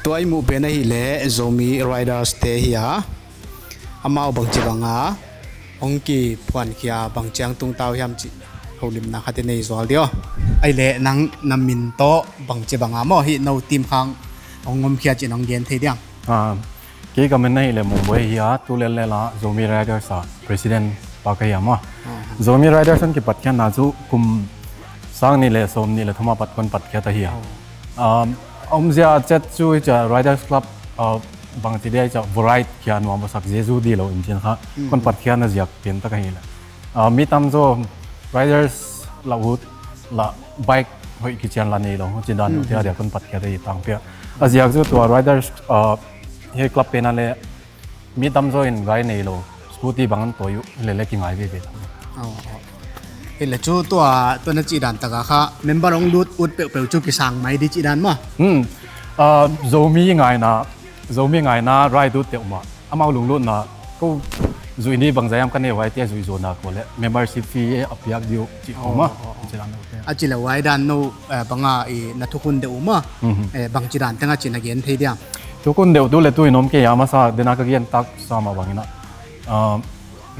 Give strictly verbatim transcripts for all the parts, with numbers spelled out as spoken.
Tua i muh pen ahih leh Zomi Riders te hi a, amau bangci banga hong kiphuankhia bang ciang tungtau hiam cih holimna khat i nei zual dih aw. Ahih leh nang na min tawh bangci banga maw hih no team khang hong omkhia cih nong gen thei diam? Ah, kei ka min ahih leh Mung Buai hi a, tu lellel a Zomi Riders a president pa ka hi a maw. Zomi Riders hong kipatkhiatna cu kum sang nih le sawm nih le thum a pat kon patkhiat ahi a. Um, a omzia cet cu hi cia Riders Club, uh, bangci dia hi cia variety khia nuam a sak Jesu di lo in cin kha kon patkhiatna ziak piantak ahi le. Uh, mi tamzaw Riders lauhut la bike hoih kician la nei lo ci dan uh tia dia kon patkhiat ahi tangpi a. A ziak cu tua Riders, uh, hi club pen a le mi tamzaw in gai nei lo, scooty bang an tawi uh, lele kingai veve. Aw, aw. Hi le cu tua, tua na cih dan taka kha member hong lut ut peuhpeuh cu kisang mai di cih dan maw? Hmm. Ah, Zomi ngaina, Zomi ngaina rai dut teuh mah. Amau lunglutna ko zuih ni bangzah hiam ka nei uh ai tia zuih zawna ko le membership fee a piak di uh cih ko maw? Aw, aw, aw. Cih dan uh tia. A ci le uai dan no, eh, banga i na thukhun deuh uh maw? Eh, bangci dan teng a ci na gen thei diam? Thukhun deuh tu le tu in om kei a masa dena ka gen tak sa mah bangin a, ah,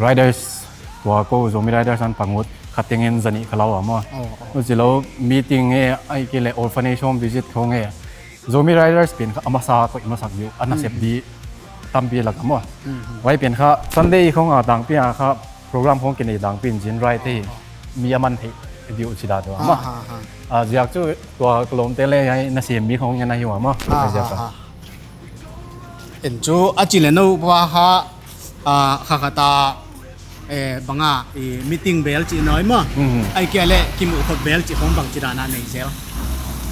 Riders tua ko Zomi Riders an pangut khatengin zanih ka lau a maw? Aw, aw. Uci lo meeting e, ai kei le orphanage home visit khong e. Zomi Riders pen kha a masa koih masak diu a nasep di tampi lak a maw? Vai pen kha Sunday khong a tangpi a kha program khong kinei tangpi in zin rai te hi mi a man theih diu ci dah tu a maw? A ziak cu tua ka lawmte le ai nasem mi khong ngen a hi uh a maw? A ziak a. En cu a ci le no pa kha, ah, kha kha ta, eh, banga i meeting bel cih nawi maw? Ai kia le kimuh khot bel cih khong bangci dana nei zel?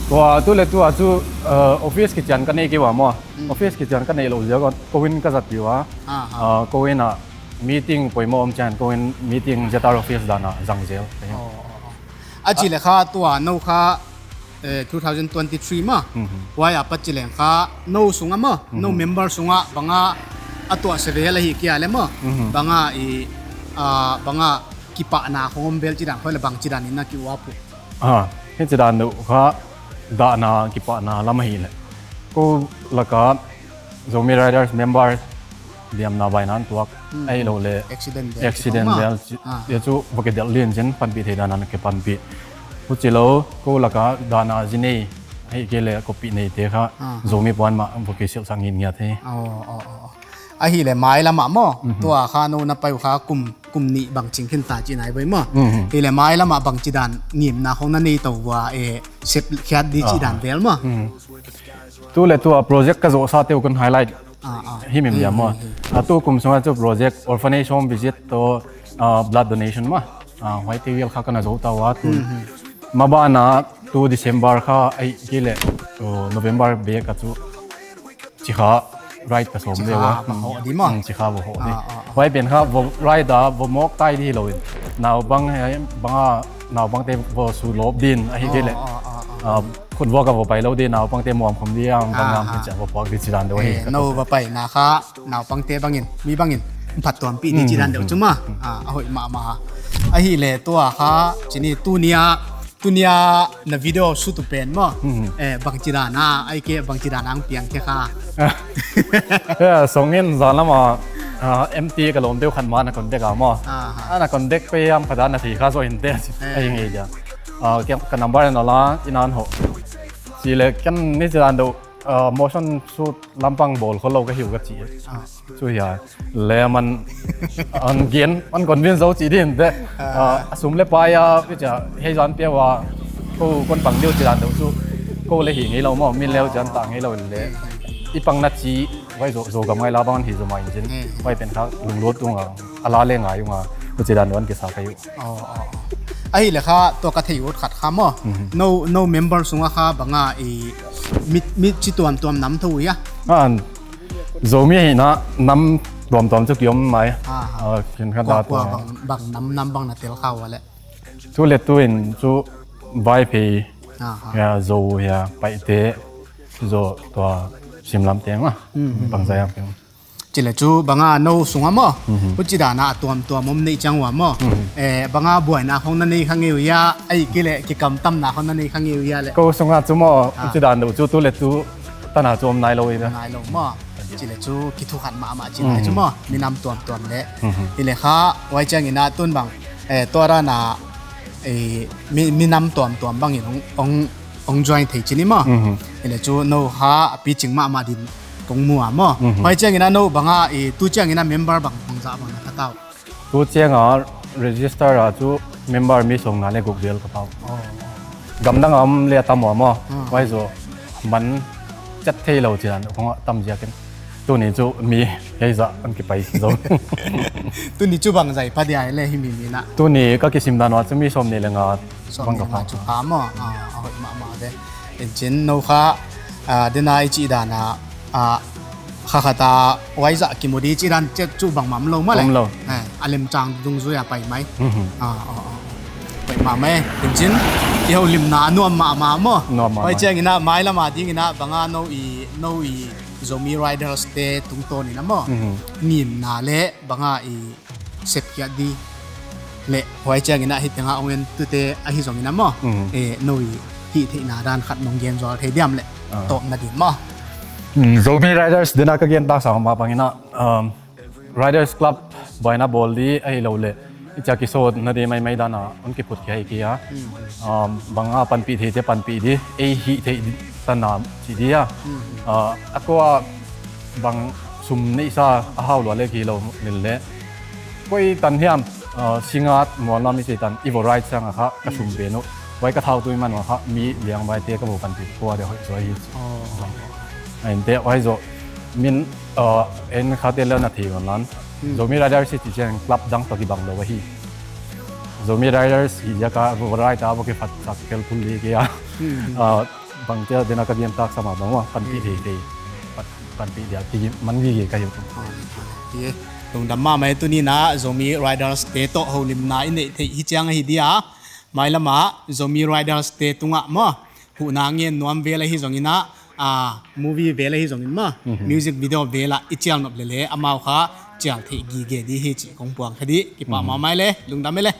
Tua tu le tu a cu, eh, office kician ka nei kei uh a maw? Office kician ka neih loh ziak a ko in ka zat piu a. Ah, ko in a meeting poimawh om cian ko in meeting Z R office dana zang zel. Aw, aw, aw. A ci le kha tua no kha, eh, two thousand twenty-three maw? Huai a pat ci leng kha no sungah maw? No member sungah banga a tuah sevel ahi kia le maw? Banga i, ah, banga kipahna khong om bel ci dan khoi le bangci dan in na ki uap uh? Ah, hi ci dan deuh kha dahna kipahna lam ahi le. Ko laka Zomi Riders member liamna vaina an tuak ahi lo le accident vel ci, tia cu va kidelh lian cin panpih thei dan an kipanpih. Huci lo ko laka dahna zi nei ahi kei le koppih neite kha Zomi puan mah va kisilhsak ngitngiat hi. Aw, aw, aw. Ahi le mailam ah maw? Tua kha no na pai uh kha kum, kum nih bang cing khin ta ci nai voi maw? Hi le mailam ah bangci dan ngimna khong na nei to vua e sep khiat di ci dan vel maw? Tu le tu a project ka zawhsa teu kan highlight himhim liam maw? A tu kum sungah cu project orphanage home visit to, ah, blood donation maw? Ah, huaite vial kha kan a zo ta uh a tu. Mabana tu December kha ahi kei le, oh, November bek a cu cikha ride ka sawm deuh a. Cikha va hawh di maw? Cikha va hawh di. Huai pen kha va ride a va mawk tai di lo in naupang banga naupangte va su lawp din ahi kei le. Khutvuak a va pai lo di naupangte muamkhom di a bang am kha cia va puak di ci dan deuh ahi. No va paina kha naupangte bangin mi bangin phattuampih di ci dan deuh cu maw? A hoih mahmah a. Ahi le tua kha cini tunia Tunia na video shoot uh pen maw? Eh, bangci dan a, ai ke bangci dan a ang piang khe kha. Song in zan lama, ah, M T ka lawm deuh khat ma na contact a maw? Aha. A na contact pe yam khat a na thei kha zo in te. Eh. Ai ngei dia. Ah, ka number na la in an ho. Ci le kan ni ci dan deuh, ah, motion shoot lampang bawl khol lo ka hiu ka ci. Ah. Cu hia le man an gen an convince zo cih din te. Ah, a sum le pai a pi cia hei zan pia ua ko kon pang deuh ci dan deuh cu ko le hi ngei lo maw min leu cian ta ngei lo le i pang na ci vai zo zo gam ngai la bang an hi zo mai cin vai pen kha lunglut tung a a la le ngai ung a ko ci dan deuh an kisa kai uh. Aw, aw, aw. Ahi le kha tua ka thei ut khat kha maw? No, no member sungah kha banga i mit, mit ci tuamtuam nam tho uh hia? Zomi ahihna nam tuamtuam cu kiom mai. Aha. Ah, kin kha kua, da kua tuam. Bang, bang nam, nam bang na tel kha uh a le? Tu le tu in cu Vaiphei, aha, hia Zo hia Paite, Zo tua Simlam te mah. Bang zai am. Ci le cu banga no sungah maw? Huci dana a tuamtuam om neih ciang uh a maw? Eh, banga buaina khong na nei kha ngei uh hia, ai ki le kikamtamna khong na nei kha ngei uh hia le? Ko sungah cu maw, huci dan deuh cu tu le tu tana cu om nai lo i ve. Nai lo maw? Cile cu kithukhat mahmah ci nai cu maw? Minam tuamtuam le. Hi le kha, huai ciangin ah tun bang, eh, tua dan ah, eh, mi, minam tuamtuam bangin hong, hong, hong join thei cin i maw? Hi le cu no kha a picing mahmah din kong mu a maw? Huai ciangin ah no bang a, eh, tu ciangin ah member bang, bangzah bang na kha tau? Tu ciangah register ah cu member mi sawmnga le guk vel ka pau. Gamdang a om le a tam uh a maw? Huai zaw man cat thei lo cian kong a tam ziakin tuni cu mi hei zah an kipai zo. Tuni cu bangzah i pha dia le hi mi mi na? Tuni ka kisim dan uh a cu mi sawmnih le nga bang ka pha. Sawmnih le nga cu pha maw? Ah, a hoih mahmah ve. Encin no kha, ah, dena i cih dan ah, ah, kha khat a huai zah kimu di cih dan ciat cu bangmah om lo maw le? Om lo. Eh, a lemcang dungzui a pai mai. Ah, ah, ah. Pai mah mai. Encin i holimna a nuam mahmah maw? Nuam mahmah. Huai ciangin ah mailam a dingin ah bang a no i, no i Zomi Riders te tungtawn in ah maw? Ngimna le bang a i sepkhiat di le huai ciangin ah hih tengah hong entute ahi zongin ah maw? Eh, no i hih theihna dan khat nong gen zual thei diam le tawpna din maw? Zomi Riders dena ka gen taksa mah bangin ah, um, Riders Club buaina bawl di ahi lo le i cia kisawt na di maimai dan a hong kiphut khia hi kei a. Um, bang a panpih theite panpih di, ei hih theih di tana ci di a. Ah, a kua bang sum neihsa a hau lua le ki lo lel le koi tan hiam, ah, singat mualnam i ci tan i vo ride sang a kha ka sum pen uh. Huai ka thau tui man uh a kha mi liang bai te ka vo panpih kua de hoih zuai hi. Ain te huai zo min, ah, en kha te le na thei wan lan. Zomi Riders i ci ciang club dang tawh kibang lo ahi. Zomi Riders hi ziaka vo ride a vo kifat sak kel phul li kei a. Ah, bang cia dena ka gen taksa mah bang uh a panpih thei thei. Pan, panpih dia ki man gige ka hi uh. Hi, lungdam mahmah e tuni na Zomi Riders te tawh holimna i neih theih hi ciang ahi dia. Mailam ah Zomi Riders te tungah maw? Huhna ngen nuam vel ahi zongin ah, ah, movie vel ahi zongin maw? Music video vel ah i cial nop lele amau kha cial theih gige di hi cih kong puang kha di. Kipak mahmah e le, lungdam e le.